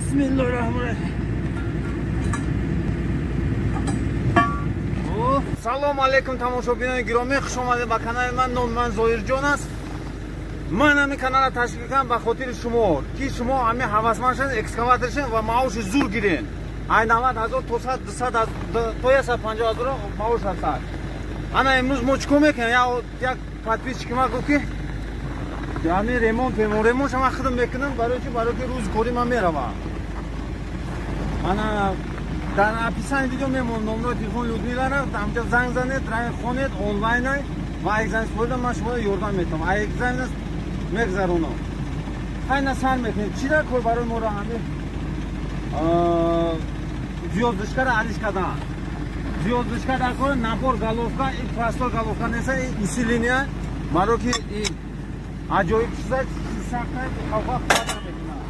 Бисмиллоҳир-раҳмонир-раҳим. Салом алейкум тамошобинони гиромӣ, хуш омадед ба канали ман. Номи ман Зоирҷон аст. Ман ҳамин каналро ташкил кардам ба хотири шумо, ки шумо ҳамин ҳавасманд шавед, экскаватор шавед ва маоши зур гиред. Ай 90 ҳазор то 100, 200, то 150 ҳазор маош ҳастад. Ана имрӯз мо чӣ кор мекунем? Як подписчики ма гуфт, ки ҳамин ремонт, ремонтша ман худам мекунам. Барои чи? Барои ки рӯзи корӣ ман меравам. Ана дар описании видео мемонам номерои телефони Людмилара, ҳамҷа занг занед, рай хонед онлайн ва экзамен супорида ман шуморо ёрдам метавам. А экзамен мегзаронам. Хайна сар мекунем. Чӣ дар кор барои моро ҳамин звёздочкаро алиш кардан? Звёздочка дар кор, набор головка, и простой головка неса, и усиление, барои ки и аҷоиб чиза сахта халқа қадр мекунад.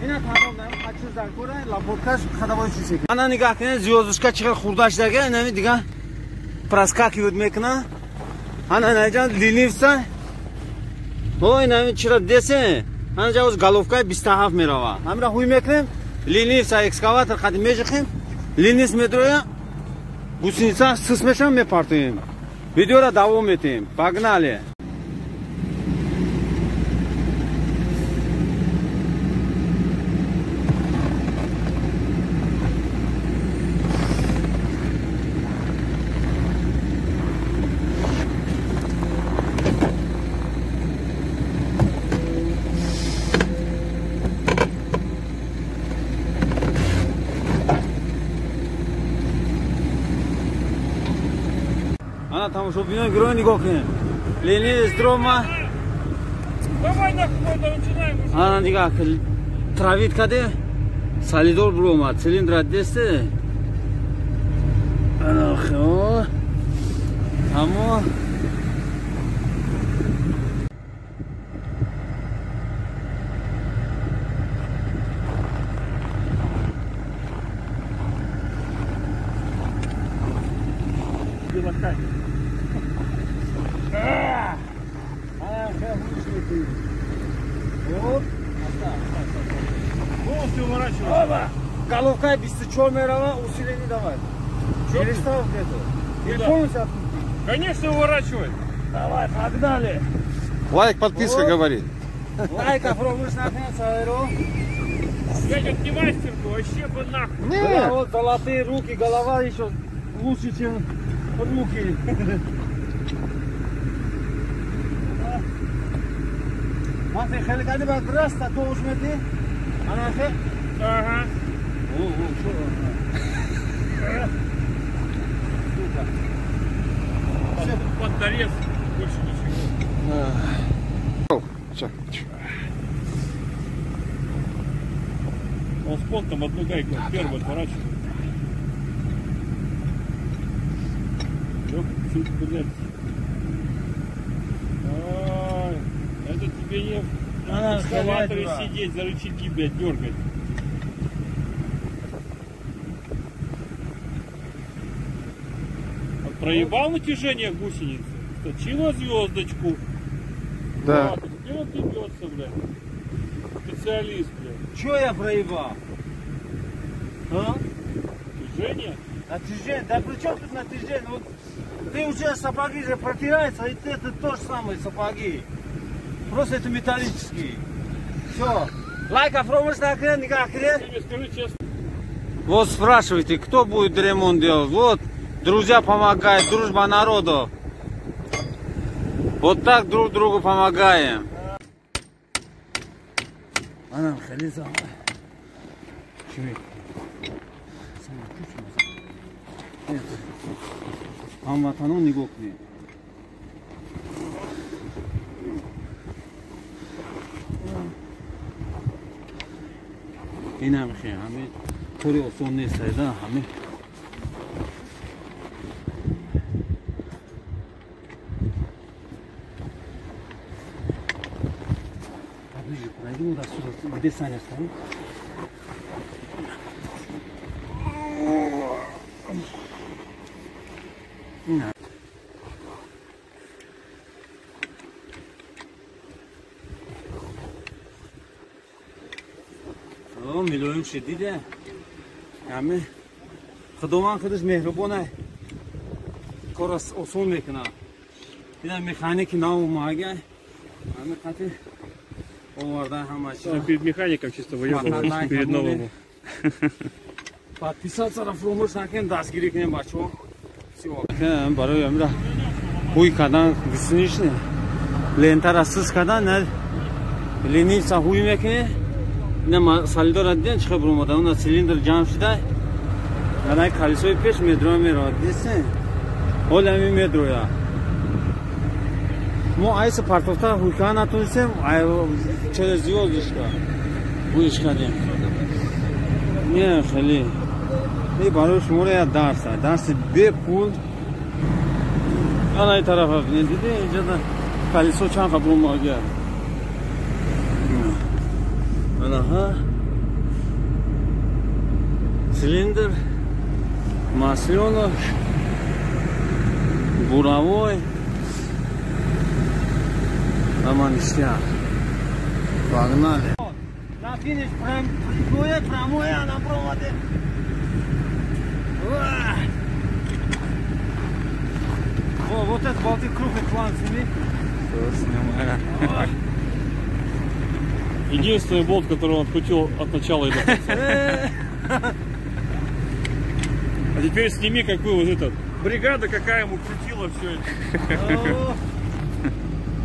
Ина тамом наем, чиз дар кора, лопаткаш ходовой чиз. Ана нигоҳ кунед, звёздочка чӣ қадр хурда шудага, инами дига проскакивает мекунад. Ана инаҷа ленивца. О, инами чира десе? Ана ҷа головкаи 27 мерава. Ҳамира ҳуй мекунем, ленивца экскаватор қади межихем, ленивц медроя, гусеница сис мешавам, мепартоем. Видеоро давом метиҳем. Погнали! Ана тамошобинони гиромӣ, нигоҳ кунед. Ленивец дрома. Давай нахуй, начинаем уже. Ана нигоҳ кун. Травит каде? Солидол буромад. Цилиндра десте. Ана хо. Амо Полностью уворачивай. Головка 24 мерава, усиление давай. Перестал где-то. Или полностью открути? Конечно, уворачивай. Давай, погнали. Лайк, подписка, говорит. Лайк, попробуешь нахрен, Саиро. Блядь, вот не мастер был, вообще бы нахуй. Бля, вот золотые руки, голова еще лучше, чем руки. Мати, хеле кади ба раста то ушмети. Ана хе. Ага. О, шо? Сука. Под торец, больше ничего. Всё. Он с понтом одну гайку первую отворачивает. Ёптить, блядь. Ай, это тебе не в экскаваторе сидеть, за рычаги, блядь, дергать. Проебал натяжение гусеницы, точила звездочку. Да. Вот, теперь он ебется, блядь. Специалист, блядь. Че я проебал? А? Натяжение? Натяжение? Да при чем тут натяжение? Вот ты уже сапоги же протираются, и ты, это то же самое сапоги. Просто это металлические. Все. Лайк, оформишь на хрен, никак хрен. Скажи честно. Вот спрашивайте, кто будет ремонт делать? Вот. Друзья помогают, дружба народу. Вот так друг другу помогаем. Ҳамватанон нигоҳ кунед. Инам хе, ҳами кори осон нест, да, ҳами. Пройду отсюда, где Саня стоит? О, милоим шид, диде? Ҳами Худованд худаш меҳрубона, кор осон мекунад. Дида механики нав омага, ҳами қати оварда ҳама чиз. Перед механиком чисто выебываешь, перед новым. Подписаться-ро фуромӯш накунем, дастгирӣ кунем, бачаҳо. Барои амира ҳуй кардан гуснишне. Лентара сиз кардан, на ленивца ҳуй мекунӣ. Ина солидора диден чӣ хел буромада, уна цилиндр ҷамъ шуда. Ана колесои пеш медроя меравад, дидсен? Ҳоли ҳамин медроя. Мо айса партофта ҳуй кардан натонистем, через звёздочка ҳуйш кардем. Не, хеле. И барои шуморо як дарс, дарси бепул. Ана ин тарафа бинед, диде инҷа колесо чанд қа буромага. Анаҳа. Цилиндр, масленок, буровой. Ама ништяк. Погнали. На финиш прям прямое, прямое, она проводит. Во, вот этот болтик крупный план сними. Все, снимаю. Единственный болт, который он открутил от начала и до конца. А теперь сними, какую вот этот. Бригада какая ему крутила все это.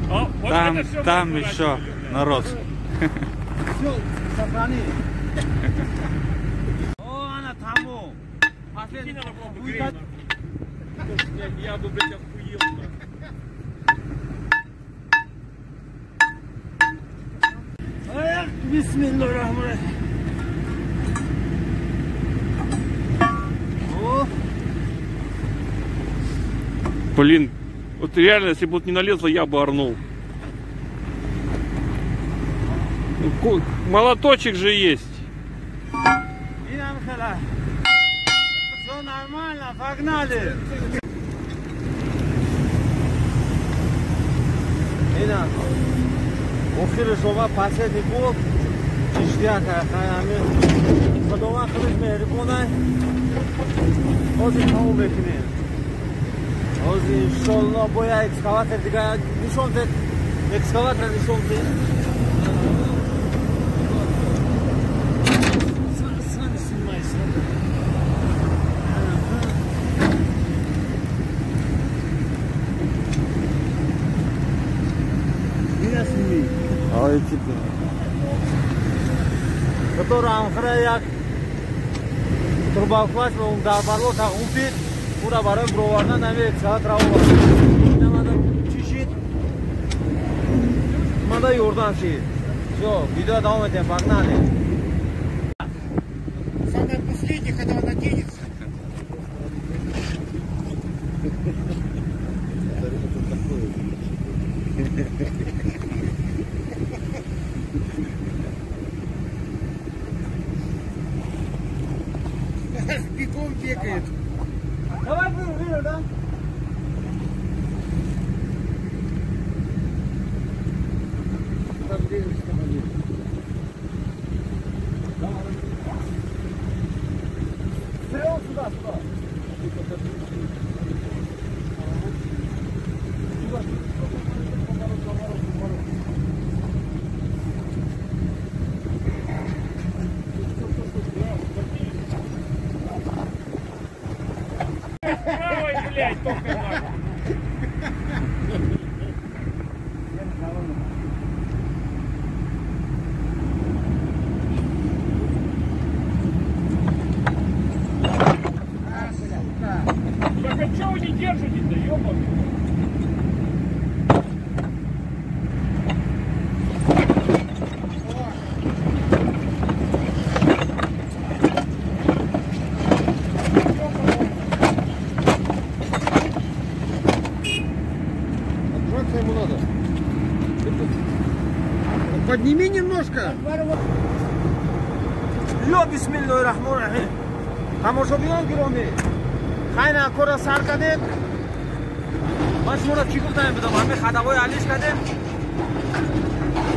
А, вот там, это все там еще народ. Все, сохрани. О, она там. Последний. Я бы, блядь, охуел. Бисмиллоҳир-раҳмонир-раҳим. Блин, вот реально, если бы вот не налезла, я бы орнул. Молоточек же есть. Все нормально, погнали. Охири шума последний болт. Ништяк, Худованд худаш меҳрибона. Ҳозир тамом мекунем. Ҳозир иншоллоҳ бо як экскаватор дига нишон дед. Экскаватор нишон дед. Ай, типа. Который амхра як турбоклач ба он дар барлота ғуфид, ура барои бировардан ҳами экскаватор овард. Инамада чӣ шид? Мада ёрдам шид. Всё, видео давом медиҳем, погнали. Самое последнее, когда он оденется. Бегом бегает. Давай, выиграй, да? Стрел сюда, сюда. Правой, блядь, только так. Так а чё вы не держите-то, ёбаный? Ему надо. Подними немножко. Ё бисмиллоҳир-раҳмонир-раҳим. Тамошобинон гиромӣ, хайна кора сар кардем. Ман шуморо чӣ гуфтам будам? Ҳамин хадавои алиш кардем.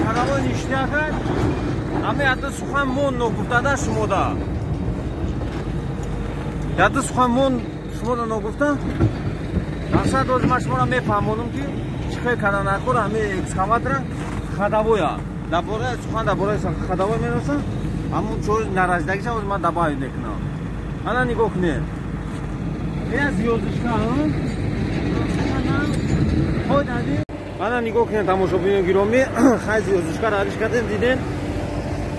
Хадавои ништяк кард. Ҳама ядда сухан мон ногуфтада шумода. Ядда сухан мон шумода ногуфта. Мақсад ҳозир ман шуморо мефаҳмонам ки чӣ хел кардан накор ҳами экскаватора ходовоя. Дар бораи сухан дар бораи ходовой мерасам. Ҳамун чои нараздагиша ҳозир ман добавить мекунам. Ана нигоҳ кунед. Ина звёздочка, ана нигоҳ кунед тамошобинони гиромӣ, хай звёздочкаро алиш кардем, дидем.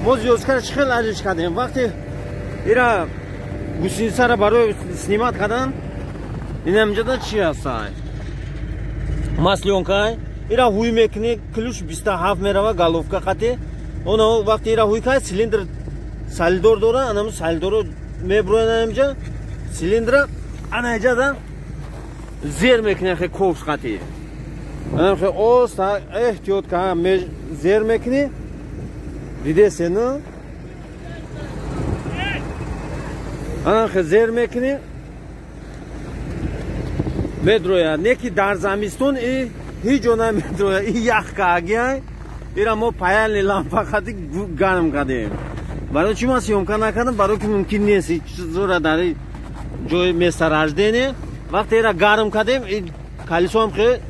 Мо звёздочкаро чӣ хел алиш кардем? Вақте ира гусеницаро барои снимать кардан, инамҷода чи ҳастай? Маслёнкай. Ира ҳуй мекунӣ, ключ 27 мерава головка қати. Она вақте ира ҳуй кард, цилиндр солидор дора, анаму солидоро мебурояд анамҷа, цилиндра ана иҷада зер мекунӣ хе ковш қати. Анам хе оста эҳтиёт ка зер мекунӣ. Дидесе, ну? Анам хе зер мекунӣ. Медрояд. Не ки дар замистон и ҳеҷ ҷо намедрояд. И ях каагиай. Ира мо паяльный лампа қати гарм кардем. Барои чӣ ман съёмка накардам? Барои ки мумкин нест чизора дар ҷои месторождение. Вақте ира гарм кардем, и колесоам хе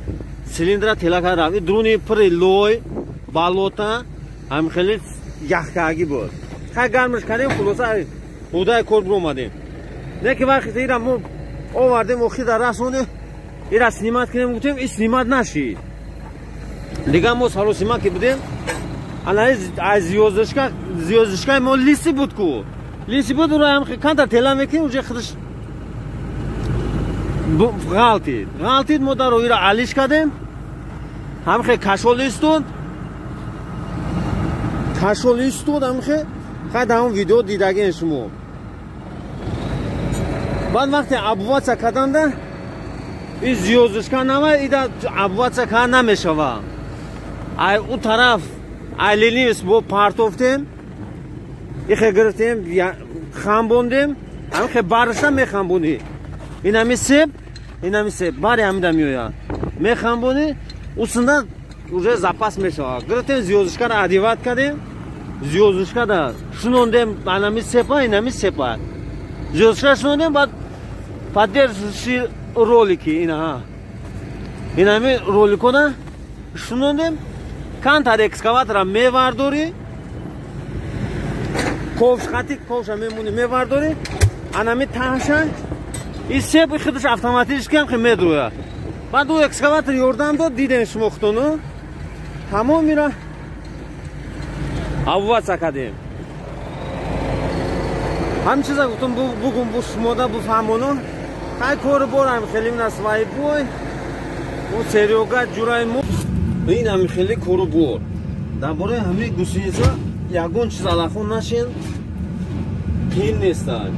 цилиндра тела кард рафт. И дуруни пури лой, болота, ҳам хеле яхкаагӣ буд. Хай гармаш кардем, хулоса худаи кор биромадем. Не ки вақте ира мо овардем, охир расондем, ира снимать кунем, гуфтем, и снимать нашид. Дигар мо саросима ки будем, ана аз звёздочка, звёздочкаи мо лиси буд ку. Лиси буд, ура ҳам кантар тела мекунем, уже худаш ғалтид. Ғалтид, мо дар ира алиш кардем. Ҳам хе кашол истод. Кашол истод, ҳам хе. Хай дар он видео дидаген шумо. Баъд вақте обуваться карданда, и звёздочка нама, ида обуваться карда намешава. Ай у тараф, ай ленивец бо партофтем, ихе гирифтем, хамбондем, ҳам хе барша мехамбонӣ. Инами себ, инами себ, бари ҳамида меояд. Мехамбонӣ, усунда уже запас мешавад. Гирифтем звёздочкаро одевать кардем, звёздочкада шунондем, анами сепа, инами сепа. Звёздочка шунондем, баъд поддерживающие ролики, ина. Инами роликона шунондем, кантар экскаватора мевардорӣ, ковш қати ковша мемонӣ мевардорӣ, анами таҳша, и себ худаш автоматически ҳам хе медрояд. Баъд ӯ экскаватор ёрдам дод, дидем шумо худтону, тамом ира обуваться кардем. Ҳамин чиза гуфтам бугум бу шумода буфаҳмону. Хай кору борам хеле мина свай бой. Ӯ Серёга ҷураи мо. Ин ҳами хеле кору бор. Дар бораи ҳамаи гусеница ягон чиз алахон нашин, қиин нестад.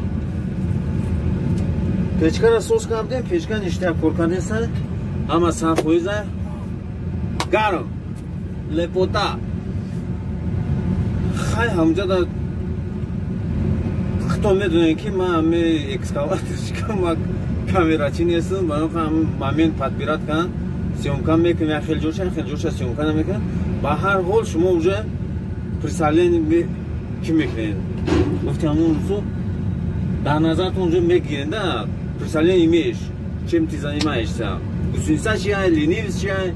Печкаро соз кардем, печка ништак кор кардеста, ҳама 100%. Гарм, лепота. Хай ҳамҷа да хто медонем ки ман ҳами экскаваторчика, ма камерачи нестам, барои ҳам момент подбирать кардам, съёмка мекунем, як хел ҷоша, як хел ҷоша съёмка намекунем. Ба ҳар ҳол шумо уже представление чӣ мекунед? Гуфти ҳамон рӯзо дар назартон уже мегиред, да, представление имеешь, чем ты занимаешься. Гусеница чия, ленивец чия,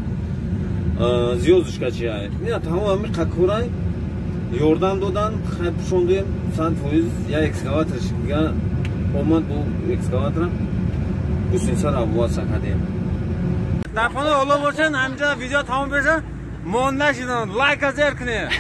звёздочка чия. Ина тамом ҳами қакурай ёрдам додан, хай пушондем, 100% я экскаватор дигар омад бо экскаватора гусеницаро обуваться кардем. Дар хонаи Олло бошед, ҳаминҷа видео тамом беша, монда шидан, лайка зер кунед.